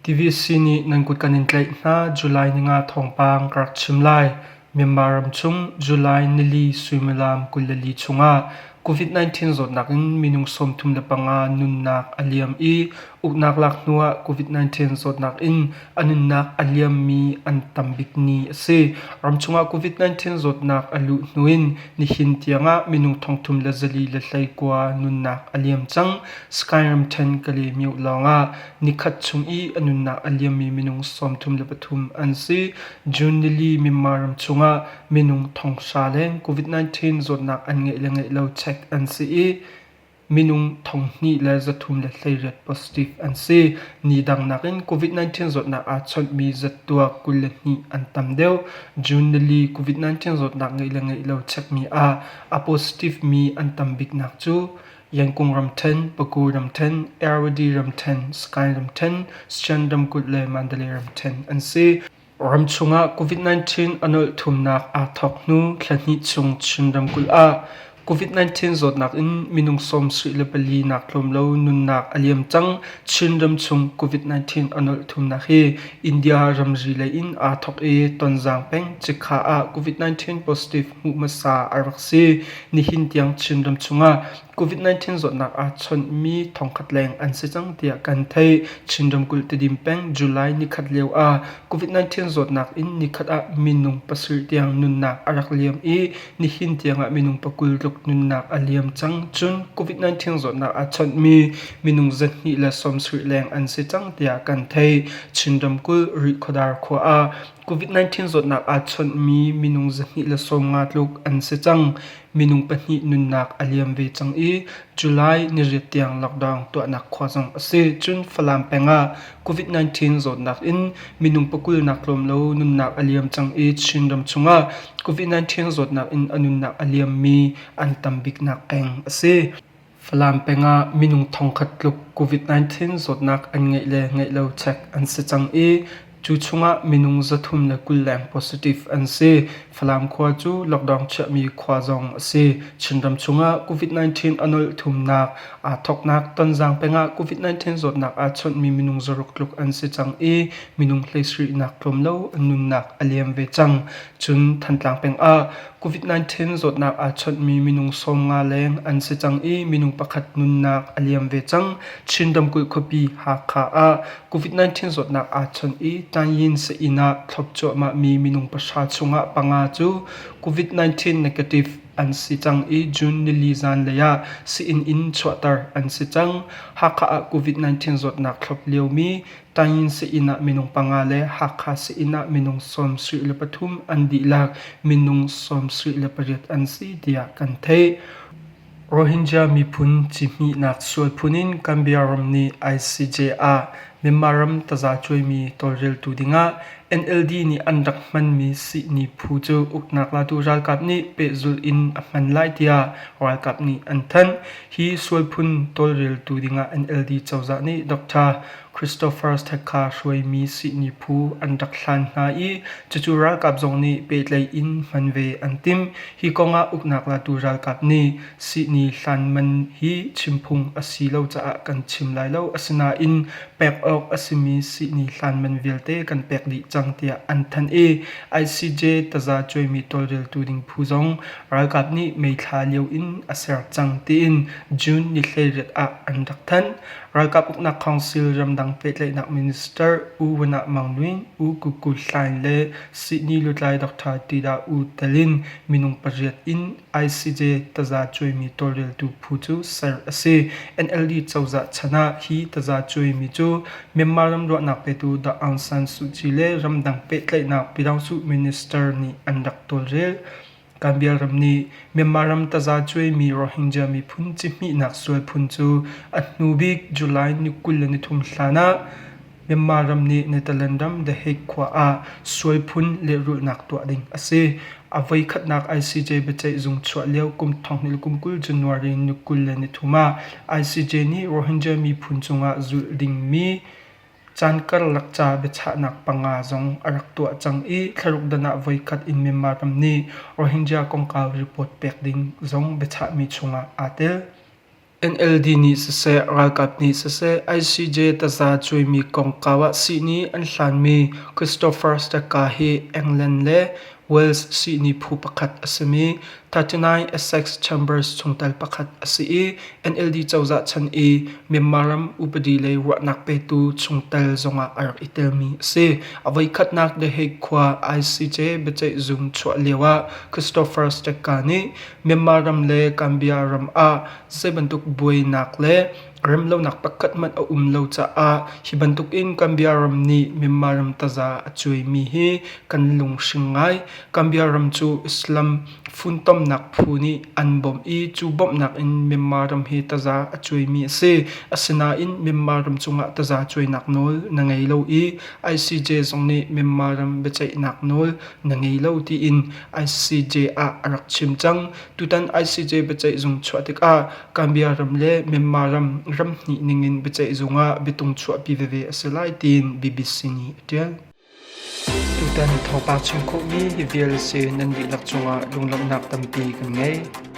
TVC nih nan kut kan in tlaih hna. July ninga thawngpang ka rak chim lai. Myanmar ramchung July nili suimilam 24 chungah COVID-19 zawtnak in minung 35 nunnak a liam i uknak lak hnuah COVID-19 zawtnak in a nunnak a liammi an tam bik ni a si. Ramchung ah COVID-19 zawtnak a luh hnu in nihin tiangah minung 3429 nunnak a liam cang. Sky ramṭhen Kalaymyo lawngah nikhat chung i a nunnak a liammi minung 33 an si. June nili Myanmar ram chungah minung 5,000 leng COVID-19 zawtnak an ngeih le ngeih lo check an si i minung 2318 positive an si. Ni dang nakin COVID-19 zawtnak aa chawnhmi zatuak 22 an tam deuh. June nili COVID-19 zawtnak ngeih le ngeih lo checkmi ah a positive mi an tam biknak cu Yangon ramṭhen, Paku ramṭhen, Irrawaddy ramṭhen, Sagaing ramṭhen, Shan ramkulh le Mandalay ramṭhen an si. Ramchung ah COVID-19 a nolh thumnak aa thawk hnu thla hnih chung Chin ramkulh ah COVID-19 zawtnak in minung 74 nak tlawm lo nunnak a liam cang. Chin ramchung COVID-19 a nolh thumnak hi India ramri lei in aa thawk i Tonzang peng Cikha ah COVID-19 positive hmuh hmasa a rak si. Nihin tiang Chin ram chungah COVID-19 zawtnak aa chawnhmi thongkhat leng an si cang tiah kan theih. Chin ramkulh Tedim peng July nikhat lio ah COVID-19 zawtnak in nikhat ah minung pasarih tiang nunnak a rak liam i nihin tiangah minung pakul tluk nunnak a liam cang. Cun COVID-19 zawtnak aa chawnhmi minung 270 leng an si cang tiah kan theih. Chin ramkulh Rihkhawdar khua ah COVID-19 zawtnak aa chawnhmi minung 250 tluk an si cang. Minung pahnih nunnak a liam ve cang i July niriat tiang lockdown tuahnak khua zong a si. Cun Falam peng ah COVID-19 zawtnak in minung pakulnak tlawm lo nunnak a liam cang i Chinram chungah COVID-19 zawtnak in a nunnak a liammi an tam biknak peng a si. Falam peng ah minung thongkhat tluk COVID-19 zawtnak an ngeih le ngeih lo check an si cang i cu chungah minung 320 leng positive an si. Falam khua cu lockdown chiahmi khua zong a si. Chinram chungah COVID-19 a nolh thumnak aa thawknak Tonzang peng ah COVID-19 zawtnak aa chawnhmi minung zaruk tluk an si cang i minung hleisarihnak tlawm lo an nunnak a liam ve cang. Cun Thantlang peng ah COVID-19 zawtnak aa chawnhmi minung 50 leng an si cang i minung pakhat nunnak a liam ve cang. Chin ramkulh khuapi Hakha ah COVID-19 zawtnak aa chawnh i Tanyin sii-inn ah thlop cuahmahmi minung pahra chungah panga cu COVID-19 negative an si cang i June nili zanlei ah sii-inn in chuahter an si cang. Hakha ah COVID-19 zawtnak thlop liomi Tayin sii-inn ah minung panga le Hakha sii-inn ah minung 73 an dihlak minung 78 an si tiah kan theih. Rohingya miphun cihmihnak sual phun in Gambia ram nih ICJ ah Myanmar ram tazacuaimi tawlreltu dingah NLD nih an rak hmanmi sihni phu cu uknak latu ralkap nih pehzulh in a hman lai tiah ralkap nih an thanh. Hi sual phun tawlreltu dingah NLD cozah nih Dr. Christopher Thekha hruaimi sihni phu an rak hlan hna i cucu ralkap zong nih pehtlaih in hman ve an timh. Hi kongah uknak latu ralkap nih sihni hlan man hi chimphung a si lo caah kan chim lai lo. Asinain pek awk a simi sihni hlan man vialte kan pek dih cang tiah an thanh i ICJ taza cuaimi tawlreltu ding phu zong ralkap nih May thla lio in a ser cang tiin June ni 18 ah an rak thanh. Ralkap uknak council ramdang pehtlaihnak minister U Wunah Mang Lwin, U Kuku Hlaing le sihni lutlai Dr. Tida U telin minung pariat in ICJ taza cuaimi tawlreltu phu cu ser a si. NLD cozah chan ah hi taza cuaimi cu Myanmar ram ruahnak petu Daw Aung San Suu Kyi le ramdang pehtlaihnak Pyidaungsu minister nih an rak tawlrel. Gambia ram nih Myanmar ram taza cuaimi Rohingya miphun cihmihnak sual phun cu a hnu bik July ni 23 hlan ah Myanmar ram nih Netherlands ram The Hague khua ah sual phun lehrulhnak tuah ding a si. A voikhatnak ICJ biaceih zung chuah lio kum 2020 January ni 23 ah ICJ nih Rohingya miphun cungah zulh dingmi Caan karlak ca biachahnak panga zong a rak tuah cang i thlaruk dan ah voikhat in Myanmar ram nih Rohingya kongkau report pek ding zong biachahmi chungah aa tel. NLD nih siseh, ralkap nih siseh, ICJ taza cuaimi kongkau ah sihni an hlanmi Christopher Stacka hi England le Wales sihni phu pakhat a simi 39 Essex Chambers chungtel pakhat a si i NLD cozah chan i Myanmar ram upadi lei ruahnak petu chungtel zongah a rak i telmi a si. A voikhatnak The Hague khua ICJ biaceihzung chuah lioah Christopher Stacka nih Myanmar ram le Gambia ram ah zei bantuk buainak le remlonak pakhat hmanh a um lo caah hi bantukin Gambia ram nih Myanmar ram taza a cuaimi hi kan lunghring ngai. Gambia ram cu Islam funtomnak phu nih an bawmh i cu bawmhnak in Myanmar ram hi taza a cuaimi a si. Asinain Myanmar ram cungah taza cuainak nawl na ngei lo i ICJ zong nih Myanmar ram biaceihnak nawl na ngei lo tiin ICJ ah a rak chim cang. Tutan ICJ biaceihzung chuah tikah Gambia ram le Myanmar ram ramhnih ningin biaceihzung ah biatung chuahpi veve a si lai tiin BBC nih a ṭial. Tutan thawngpang chim khawhmi hi vial si nan dihlak cungah lunglawmhnak tampi kan ngei.